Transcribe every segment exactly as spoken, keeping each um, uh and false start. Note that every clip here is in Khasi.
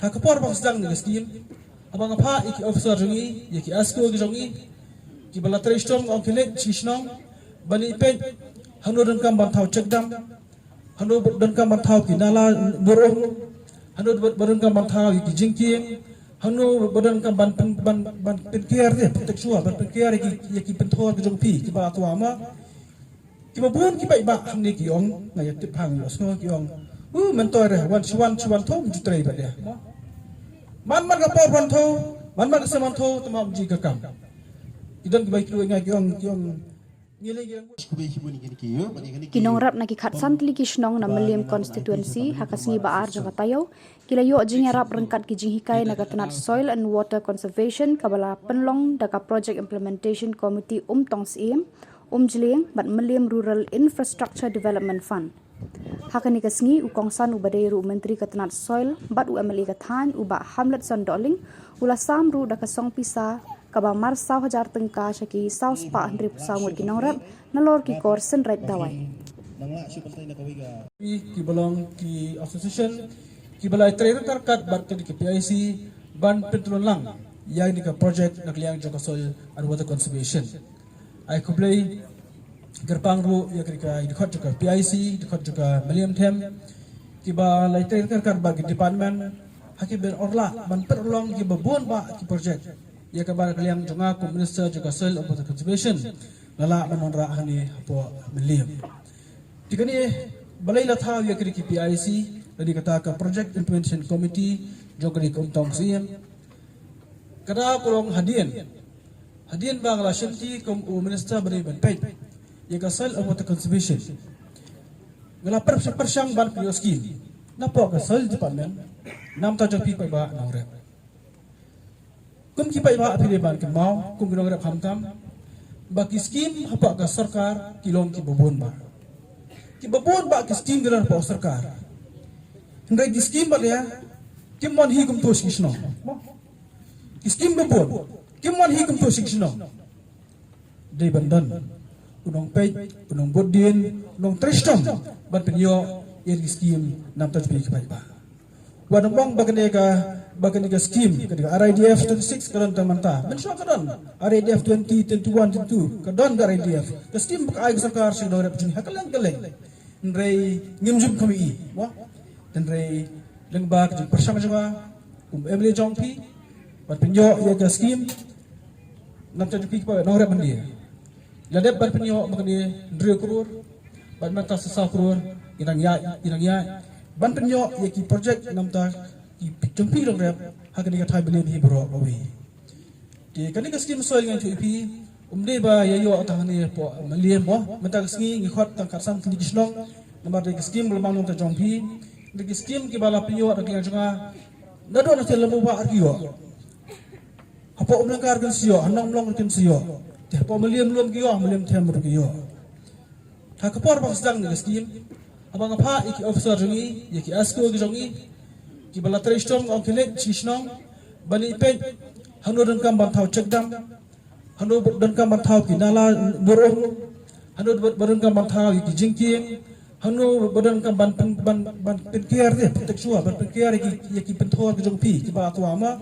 Ha ka por ba sdang ïa ka skim, haba nga phah ïa ki officer jong ngi, ïa ki S Q ki jong ngi, kiba la trei shitom ong ki leit shi shnong, ban ïa peit hangno donkam ban thaw check dam, hangno donkam ban thaw ki nala nurung, hangno donkam ban thaw ïa ki jingkieng, hangno donkam ban pyn, ban ban pynker de, pynteksua, ban pynker ïa ki, ïa ki pynthor ki jong phi kiba twa ma. Kiba bun ki paidbah hangne ki ong, nga ïa tip hang ïa sngew ki ong, u mentor re wan shuan shuan thum ju trei ba de. Man man ka por wan tho, man man ka seman tho, tama ji ka kam. Ki don kiba ki ong, ki ong, ngi le ki ong. Ki nongrep na ki khatsan tylli ki shnong na Mylliem constituency ha ka sngi ba ar jong ka taïew ki la ïoh jingïarap ryngkat ki jinghikai na ka tnat Soil and Water Conservation kaba la pynlong da ka Project Implementation Committee Umtong Syiem, Umjlieng bad Mylliem Rural Infrastructure Development Fund. Ha kane ka sngi u kongsan uba dei ruh u Myntri ka tnat Soil bad u M L A ka thaiñ u Bah Hamletson Dohling u la sam ruh da ka song pisa kaba mar saw hajar tyngka sha ki saw spah hynriewphew saw ngut ki nongrep nalor ki kor synreit dawai. Ki ba long ki association kiba la trei ryngkat bad ka P I C ban pyntlun lang ïa kane ka project na ka liang jong ka Soil and Water Conservation. Ai khublei kyrpang ruh ïa ka dkhot jong ka P I C, dkhot jong ka Mylliem Them, kiba la trei ryngkat bad ka department ha kiba orlah ban pynlong kiba bun bah ki project. Ïa kaba na ka liang jong nga kum Minister jong ka Soil and Water Conservation nga lah ban wanrah hangne hapoh Mylliem. Te kane balei la thaw ïa kane ka P I C, lane kata ka Project Implementation Committee jong kane ka Umtong Syiem. Kata ka long hadien, hadien ba nga la shim ki kum u Minister ba dei ban peit ïa ka Soil and Water Conservation, nga la pyrshang pyrshang ban pynïoh skim napoh ka Soil Department. Namar ta jong phi paidbah nongrep. Kum ki paidbah phi dei ban kynmaw kum ki nongrep khamtam ba ki skim hapoh ka sorkar ki long kiba bun bah. Kiba bun bah ki skim ki long hapoh sorkar. Hynrei ki skim ba dei kim wan hi kumto shi shnong. Ki skim ba bun kim wan hi kumto shi shnong. Dei ban don u nongpeit, u nongbud dien, u nongtrei shitom ban pynïoh ïa ki skim namar ta jong phi ki paidbah. Wat nym ong ba kane ka, ba kane ka skim, kane ka R I D F twenty-six ka don tang mynta. Mynshuwa ka don R I D F twenty, twenty-one, twenty-two, ka don ka R I D F. Ka skim ba ka ai ka sorkar sha ki nongrep jong ngi ha kylleng kylleng. Hynrei ngim ju kham ïohi, mo? Hynrei lyngba ka jingpyrshang jong nga kum M L A jong phi ban pynïoh ïa ka skim, namar ta jong phi ki paidbah nongrep mynta. La dep ban pynïoh ma kane hynriew klur bad mynta sa saw klur ngi dang ïaid, ngi dang ïaid ban pynïoh ïa ki project namar ta ki jong phi nongrep ha kane ka thaiñ Mylliem hi baroh kawei. Te kane ka skim Soil ngan ïathuh ïa phi, um dei ba ïa ïoh tang hangne hapoh Mylliem, mo, mynta ka sngi ngi khot tang khatsan tylli ki shnong. Namar dei ka skim ba la mang na bynta jong phi. Dei ka skim kiba la pynïoh da ka liang jong nga. Naduh na Thelmuba ruh ki ïoh. Hapoh Umlyngka ruh kin sa ïoh, ha Nongmlong ruh kin sa ïoh. Te hapoh Mylliem lum ki ïoh, Mylliem Them ruh ki ïoh. Ha ka por ba sdang ïa ka skim, haba nga phah ïa ki officer jong ngi, ïa ki S Q ki jong ngi, kiba la trei shitom ong ki leit shi shnong ban ïa peit hangno donkam ban thaw check dam, hangno donkam ban thaw ki nala nurung, hangno donkam ban thaw ïa ki jingkieng, hangno donkam ban pyn, ban ban pynker de, pynteksua, ban pynker ïa ki, ïa ki pynthor ki jong phi kiba twa ma.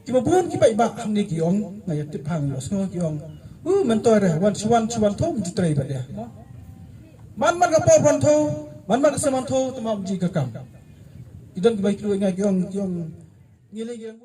Kiba bun ki paidbah hangne ki ong, nga ïa tip hang ïa sngew ki ong, u mentor re wan shuan shuan thum ju trei ba de. Man man ka por wan tho, man man ka seman tho, tama ji ka kam. Ki don kiba ki ong, nga ki ong, ki ong, ngi le ki ong.